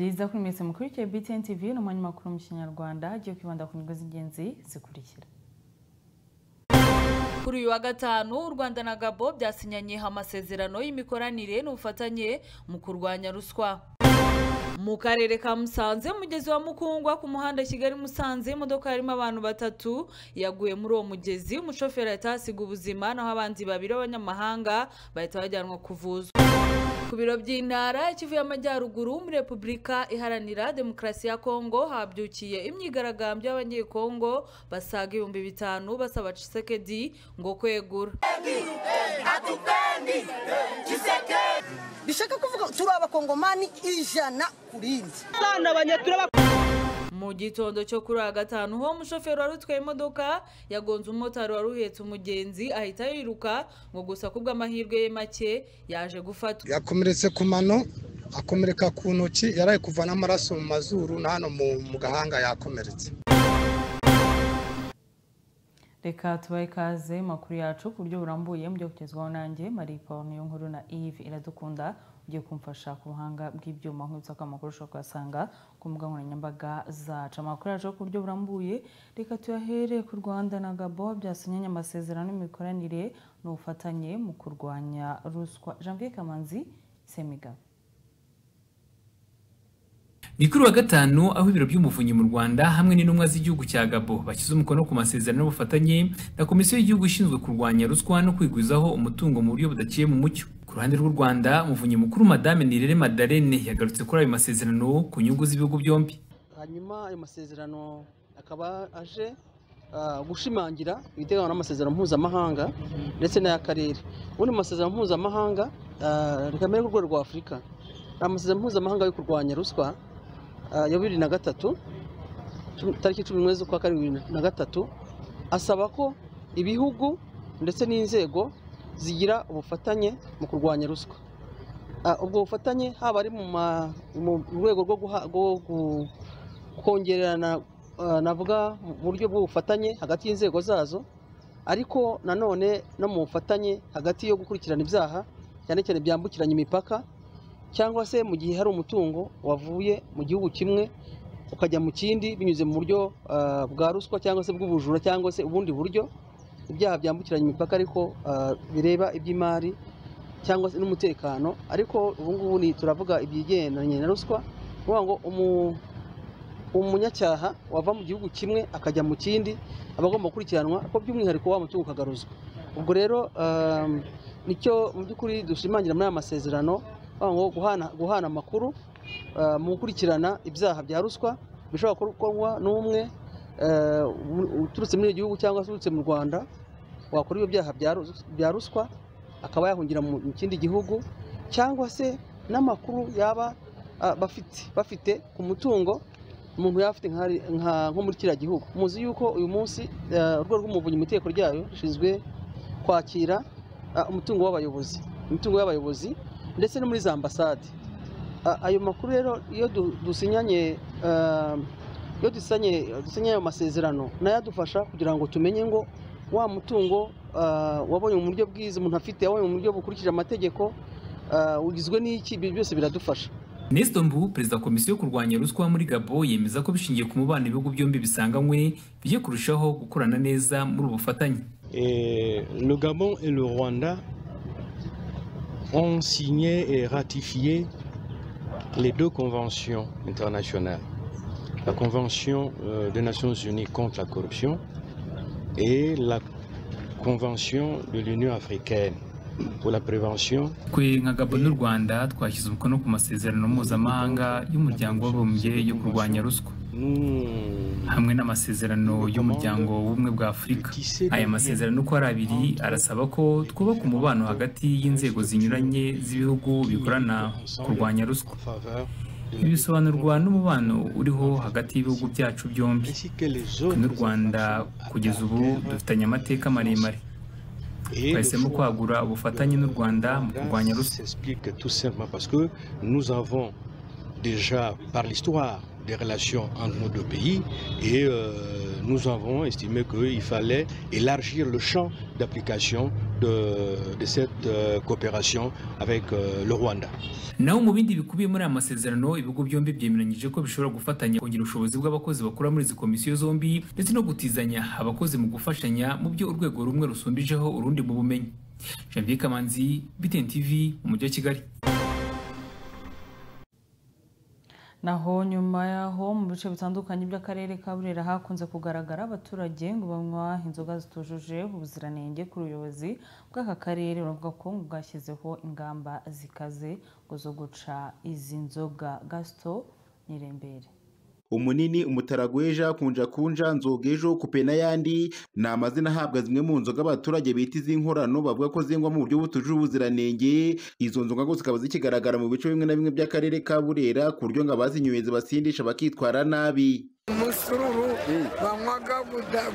Byiza kuri mwese mukurikiye BTN TV n'umwanya makuru mu Kinyarwanda agiye kwibanda ku ngingo z'ingenzi zikurikira. Kuri uyu wa gatanu u Rwanda na Gabon byasinyanye amasezerano y'imikoranire n'ubufatanye mu kurwanya ruswa. Mu karere ka Musanze umugezi wa Mukungwa ku muhanda Kigali Musanze imodoka yarimo abantu batatu yaguye muri uwo mugezi, umushoferi ahita ahasiga ubuzima naho abandi babiri b'abanyamahanga bahita bajyanwa kuvuzwa. Ku biro by'intara Kivu y'Amajyaruguru muri Repubulika Iharanira Demokarasi ya Kongo habyukiye imyigaragambyo y'Abanyekongo basaga 5000 basaba Tshisekedi ngo kwegura. Bishaka kuvuga turi abakongomani 100%. Mu gitondo cyo kuri wa gatanu ho umushoferi wari utwaye imodoka yagonze umumotari wari uhetse umugenzi ahita yiruka, ngo gusa kubw'amahirwe ye make yaje gufatwa. Yakomeretse ku mano, akomereka ku ntoki, yaraye kuva n'amaraso mu mazuru na hano mu gahanga yakomeretse. Reka tubahe ikaze makuru yacu ku buryo burambuye mu byo kugezwaho nanjye Marie Paul Niyonkuru na Yves Iradukunda ugiye kumfasha ku buhanga bw'ibyuma nk'ibyo amakuru ushobora kuyasanga ku mbuga nkoranyambaga zacu. Amakuru yacu ku buryo burambuye reka tuyahere ku Rwanda na Gabon byasinyanye amasezerano y'imikoranire n'ubufatanye mu kurwanya ruswa. Janvier Kamanzi Semiga. Ni kuri wa gatanu aho ibiro by'umuvunyi mu Rwanda hamwe n'intumwa z'igihugu cya Gabon bashyize umukono ku masezerano y'ubufatanye na Komisiyo y'Igihugu ishinzwe kurwanya ruswa no kwigwizaho umutungo mu buryo budaciye mu mucyo. Ku ruhande rw'u Rwanda, Umuvunyi Mukuru Madame Nirere Madalene yagarutse kuri ayo masezerano ku nyungu z'ibihugu byombi. Hanyuma ayo masezerano akaba aje gushimangira ibiteganywa n'amasezerano mpuzamahanga ndetse n'ay'akarere. Ubundi masezerano mpuzamahanga reka mbere ku rwego rwa Afurika, amasezerano mpuzamahanga yo kurwanya ruswa ya 2003 tariki 11 z'ukwa karindwi 2003 asaba ko ibihugu ndetse n'inzego zigira ubufatanye mu kurwanya ruswa. Ubwo bufatanye haba ari mu rwego rwo kongererana, navuga mu buryo bw'ubufatanye hagati y'inzego zazo, ariko nanone no mu bufatanye hagati yo gukurikirana ibyaha cyane cyane byambukiranya imipaka, cyangwa se mu gihe hari umutungo wavuye mu gihugu kimwe ukajya mu kindi binyuze mu buryo bwa ruswa cyangwa se bw'ubujura cyangwa se ubundi buryo, ibyaha byambukiranya imipaka ariko bireba iby'imari cyangwa se n'umutekano. Ariko ubu ngubu ni turavuga ibyigendanye na ruswa, kuvuga ngo umunyacyaha wava mu gihugu kimwe akajya mu kindi aba agomba gukurikiranwa, ko by'umwihariko wa mutungo ukagaruzwa. Ubwo rero nicyo mu by'ukuri dushimangira muri aya masezerano, ngo guhana amakuru mu gukurikirana ibyaha bya ruswa bishobora gukorwa n'umwe uturutse muri igihugu cyangwa se uturutse mu Rwanda wakora ibyo byaha bya ruswa akaba yahungira mu kindi gihugu, cyangwa se n'amakuru yaba bafite ku mutungo umuntu yaba afite nko muri kiriya gihugu. Muzi yuko uyu munsi urwego rw'umuvunyi mu itegeko ryayo rushinzwe kwakira umutungo w'abayobozi, imitungo y'abayobozi ndetse no muri za ambasade. Ayo makuru rero iyo dusinyanye ayo masezerano nayo adufasha kugira ngo tumenye ngo wa mutungo wabonye mu buryo bwiza umuntu afite, wabonye mu buryo bukurikije amategeko, ugizwe n'iki, ibyo byose biradufasha. Nestor Mbu, perezida wa komisiyo yo kurwanya ruswa muri Gabon, yemeza ko bishingiye ku mubano ibihugu byombi bisanganywe bigiye kurushaho gukorana neza muri ubu bufatanye. Le Gabon et le Rwanda ont signé et ratifié les deux conventions internationales. La Convention des Nations Unies contre la corruption et la Convention de l'Union africaine pour la prévention. Twe nka Gabon n'u Rwanda twashyize umukono ku masezerano mpuzamahanga y'umuryango w'abibumbye yo kurwanya ruswa hamwe n'amasezerano y'umuryango w'ubumwe bwa Afurika. Aya masezerano uko ari abiri arasaba ko twubaka umubano hagati y'inzego zinyuranye z'ibihugu bikorana kurwanya ruswa. Ibi bisobanurwa n'umubano uriho hagati y'ibihugu byacu byombi. Twe n'u Rwanda kugeza ubu dufitanye amateka maremare. Twahisemo kwagura ubufatanye n'u Rwanda mu kurwanya ruswa. Déjà par l'histoire des relations entre nos deux pays et Nous avons estimé qu'il fallait élargir le champ d'application de cette coopération avec le Rwanda. Naho mu bindi bikubiye muri aya masezerano, ibigo byombi byemeranyije ko bishobora gufatanya kongera ubushobozi bw'abakozi bakora muri izi komisiyo zombi, ndetse no gutizanya abakozi mu gufashanya mu byo urwego rumwe rusumbijeho urundi mu bumenyi. Janvier Kamanzi, BTN TV, mu mujyi wa Kigali. Naho nyuma yaho mu bice bitandukanye by'akarere ka Burera hakunze kugaragara abaturage ngo banywa inzoga zitujuje ubuziranenge. Kuri ubuyobozi bw'aka karere bavuga ko bwashyizeho ingamba zikaze ngo zo guca izi nzoga. Gaston Nirembere. Umunini, umutaragweja, kunja kunja, nzogejo, kupe n'ayandi ni amazina ahabwa zimwe mu nzoga abaturage bita iz'inkorano, bavuga ko zengwa mu buryo butujuje ubuziranenge. Izo nzoga ngo zikaba zikigaragara mu bice bimwe na bimwe by'akarere ka Burera, ku buryo ngo abazinyoye zibasindisha bakitwara nabi. Umusururu banywaga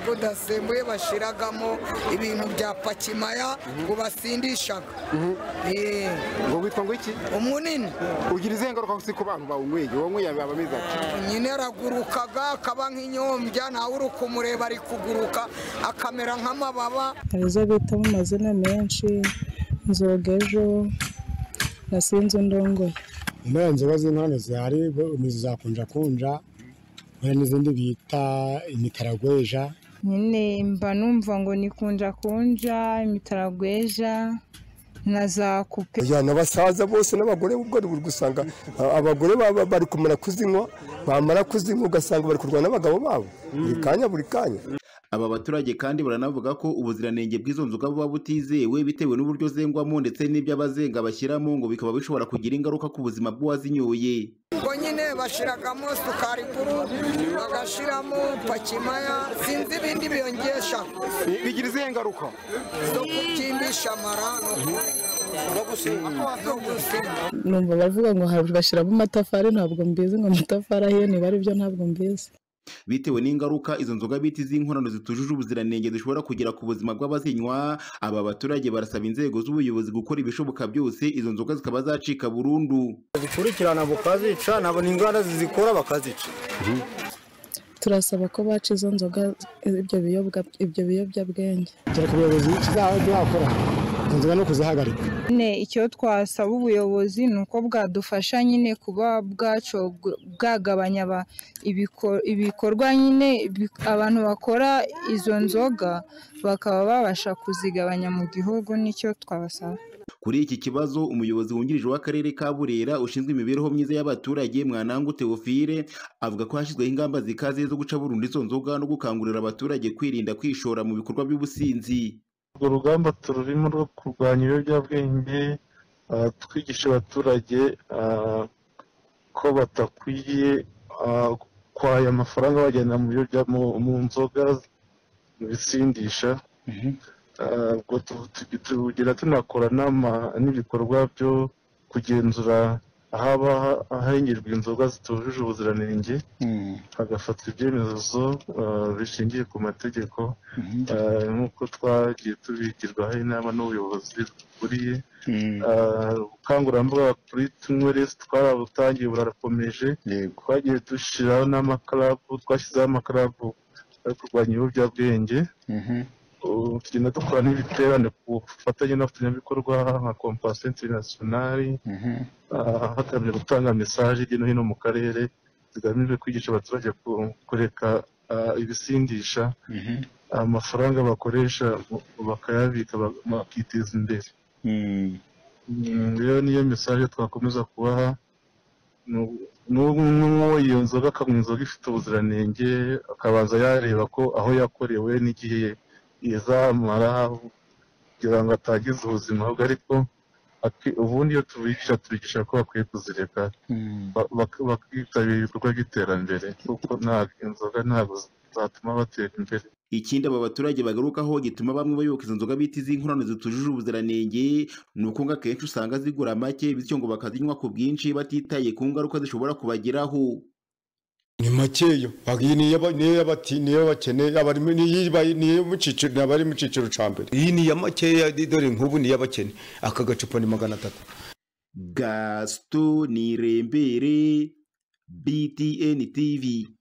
gudasembuye, bashiragamo ibintu bya pakimaya ngo basindishaga. Ngo witwa ngo iki? Umunini. Ugira izihe ngaruka ku bantu bawunyweye? Uwanyweye aba ameze ati? Nyine aragurukaga akaba nk'inyombya, nawe uri kumureba ari kuguruka akamera nk'amababa. Hari izo bita mu mazina menshi, nzogejo na sinzi ndongoye. Muri nzoga z'inkorano zihari ni za kunja kunja n'izindi bita imitaragweja. Nyine mba numva ngo ni kunja kunja, imitaragweja na za kupe. N'abasaza bose n'abagore, ubwo gusanga abagore bari kumara kuzinywa, bamara kuzinywa ugasanga bari kurwana n'abagabo babo buri kanya buri kanya. Aba baturage kandi baranavuga ko ubuziranenge bw'izo nzoga buba butizewe bitewe n'uburyo zengwamo ndetse n'ibyo abazenga bashyiramo, ngo bikaba bishobora kugira ingaruka ku buzima bw'uwazinyoye. Ngo nyine bashiragamo sukari kuru, bagashiramo pakimaya, sinzi ibindi biyongesha. Bigira izihe ngaruka? Zo kubyimbisha amara no gusinda. Numva bavuga ngo bashyiramo amatafari, ntabwo mbizi ngo amatafari ahiye niba ari byo, ntabwo mbizi. Bitewe n'ingaruka izo nzoga bita iz'inkorano zitujuje ubuziranenge zishobora kugira ku buzima bw'abazinywa, aba baturage barasaba inzego z'ubuyobozi gukora ibishoboka byose izo nzoga zikaba zacika burundu. Zikurikirana bukazica, nabona inganda zizikora bakazica. Turasaba ko baca izo nzoga, ibyo biyobyabwenge. Kereka ubuyobozi kizakora inzoga no kuzihagarika. Icyo twasaba ubuyobozi ni uko bwadufasha nyine kuba bwacu bwagabanya ibikorwa nyine abantu bakora izo nzoga bakaba babasha kuzigabanya mu gihugu, nicyo twabasaba. Kuri iki kibazo umuyobozi wungirije w'akarere ka Burera ushinzwe imibereho myiza y'abaturage Mwanangu Theophile avuga ko hashyizweho ingamba zikaze zo guca burundu izo nzoga no gukangurira abaturage kwirinda kwishora mu bikorwa by'ubusinzi. Urwo rugamba tururimo rwo kurwanya ibiyobyabwenge, twigisha abaturage ko batakwiye kwaya amafaranga bagenda mu nzoga, mu bisindisha. Tugira tunakora n'ibikorwa byo kugenzura ahaba ahengerwa inzoga zitujuje ubuziranenge, hagafatwa ibyemezo bishingiye ku mategeko, nk'uko twagiye tubigirwaho inama n'ubuyobozi bukuriye. Ubukangurambaga kuri tunyweresi twarabutangiye burakomeje, twagiye dushyiraho n'amakarabu, twashyizeho amakarabu yo kurwanya ibiyobyabwenge. Tugenda dukora n'ibiterane ku bufatanye n'abafatanyabikorwa nka Compassion International, hagamijwe gutanga mesaje hirya no hino mu karere zigamije kwigisha abaturage kureka ibisindisha, amafaranga bakoresha bakayabika bakiteza imbere. Rero niyo mesaje twakomeza kubaha. N'uwo iyo nzoga akanywa inzoga ifite ubuziranenge, akabanza yareba ko aho yakorewe n'igihe izamara kugira ngo atagize ubuzima bwe, ariko ubundi iyo tubigisha ko bakwiye kuzireka bakitabira ibikorwa by'iterambere, kuko inzoga ntabwo zatuma batera imbere. Ikindi aba baturage bagarukaho gituma bamwe bayoboka izo nzoga bita iz'inkorano zitujuje ubuziranenge ni uko ngo akenshi usanga zigura make, bityo ngo bakazinywa ku bwinshi batitaye ku ngaruka zishobora kubageraho. Ni makeyo niyo abakene abari mu cyiciro cya mbere. Iyi ni iya makeya, dore nk'ubu ni iy'abakene, aka gacupa ni 300. Gaston Nirembere, BTN TV.